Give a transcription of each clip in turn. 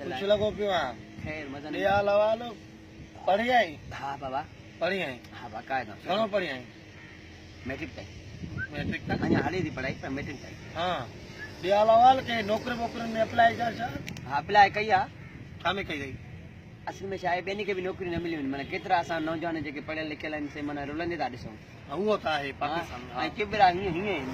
خوش لڳو پيو آهيان. خير مزن. ڏي حال احوال. پڙهي آئين؟ ها بابا. پڙهي آئين؟ ها باقاعده. گهڻو پڙهي آئين؟ ميٽرڪ تائين. ميٽرڪ تائين؟ اڃا هلي ٿي پڙهائي پر ميٽرڪ تائين. ها ڏي حال احوال ڪنهن نوڪري ٻوڪرين ۾ اپلائي ڪيا ڇا؟ ها اپلائي ڪئي آ. ڇا ۾ ڪئي اٿئي؟ اصل ۾ ڇا آهي ٻين کي به نوڪريون نه مليون آهن معنيٰ ڪيترا اسان نوجوان جيڪي پڙهيل لکيل آهن سي معنيٰ رلندي ٿا ڏسون. ها اهو ته آهي پاڪستان ۾ ها. ۽ ڪيبرا هيئن هيئن آهن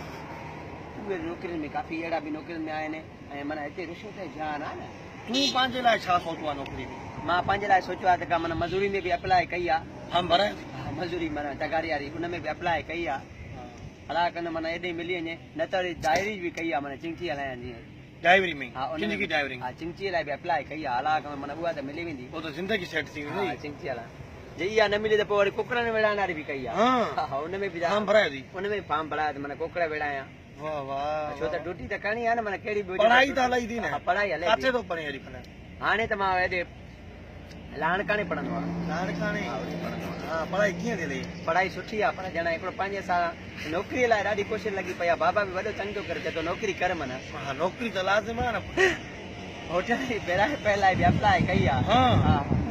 اهي نوڪرين ۾ ڪافي اهڙا به نوڪرين ۾ آهن ۽ معنيٰ هتي رشوت جو جهان آهي نه. تون پنهنجي لاء ڇا سوچيو آهي نوڪري ۾؟ مان پنهنجي لاء سوچيو آهي ته ڪا معنيٰ مزوري ۾ به اپلاء ڪئي آهي. فارم ڀرايو اٿئي؟ ها مزوري معنيٰ تغاري واري ان ۾ به اپلاء ڪئي آهي. الله ڪندو معنيٰ ايڏي ملي وڃي نه ته وري ڊائري به ڪئي آهي معنيٰ چنگچي هلايان جيئن. ڊائيوري ۾ ها ان ڪنهن جي ڊائيورنگ؟ ها چنگچي لاء به اپلاء ڪئي آهي الله ڪندو معنيٰ اها ته ملي ويندي. پوء ته زندگي سيٽ ٿي ويندي. ها چنگچي هلايان جي اها نه ملي ته پوء وري ڪوڪڙن ويڙهائڻ واري به ڪئي آهي. ها ها ان ۾ به فارم ڀرايو اٿئي؟ ان ۾ به فارم ڀرايو ته معنيٰ ڪوڪڙ ويڙهايان. واه واه ڇو ته ڊيوٽي ته ڪرڻي آهي نه معنيٰ ڪهڙي به هجي. پڙهائي ته هلئي ٿي نه. ها پڙهائي هلي ٿي. ڪاٿي ٿو پڙهين اهڙي ڀلا؟ هاڻي ته مان هيڏي لاڙڪاڻي پڙهندو آهيان. لاڙڪاڻي؟ ها اتي پڙهندو آهيان. ها پڙهائي ڪيئن ٿي هلي؟ پڙهائي سٺي آهي پر ڄڻ هڪڙو پنهنجي سان نوڪري لاء ڏاڍي ڪوشش لڳي پئي آهي بابا به وڏو تنگ ٿو ڪري چئي ٿو نوڪري ڪر معنيٰ. ها نوڪري ته لازم آهي نه پٽ. هوٽل جي پيرائي پئي لاء به اپلاء ڪئي آهي. ها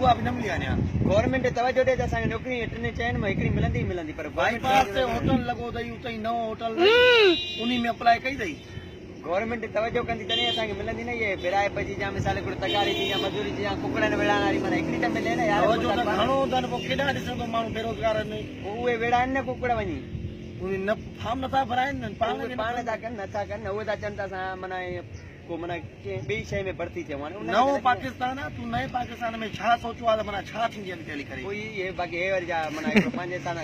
اها به نه ملي آهي اڃا. گورنمينٽ توجه ڏي ته اسان کي نوڪري ٽن چئن مان هڪڙي ملندي ئي ملندي پر باء پاس تي هوٽل لڳو اٿئي اتي ئي نئون هوٽل اٿئي انهي ۾ اپلاء ڪئي اٿئي؟ گورنمينٽ توجه ڪندي تڏهن اسان کي ملندي نه اهي ورهائي پئجي جا مثال هڪڙو تغاري ٿي يا مزوري ٿي يا ڪڪڙن وڙهائڻ واري معنيٰ هڪڙي ته ملي نه يار توجه ته گهڻو اٿن پوء ڪيڏانهن ڏسندو ماڻهو بيروزگار آهن. پوء اهي وڙهائن نه ڪڪڙ وڃي. اهي نه فارم نٿا ڀرائن نه پاڻ اهي پاڻ ٿا ڪن نٿا ڪن اهي ٿا چون ته اسان معنيٰ ڪو معنيٰ ڪنهن ٻي شيء ۾ ڀرتي ٿيون هاڻي نئون پاڪستان آهي تون نئين پاڪستان ۾ ڇا سوچيو آهي ته معنيٰ ڇا ٿيندي اڳتي هلي ڪري. پوء اهي باقي هي وري جا معنيٰ هڪڙو پنهنجي سان.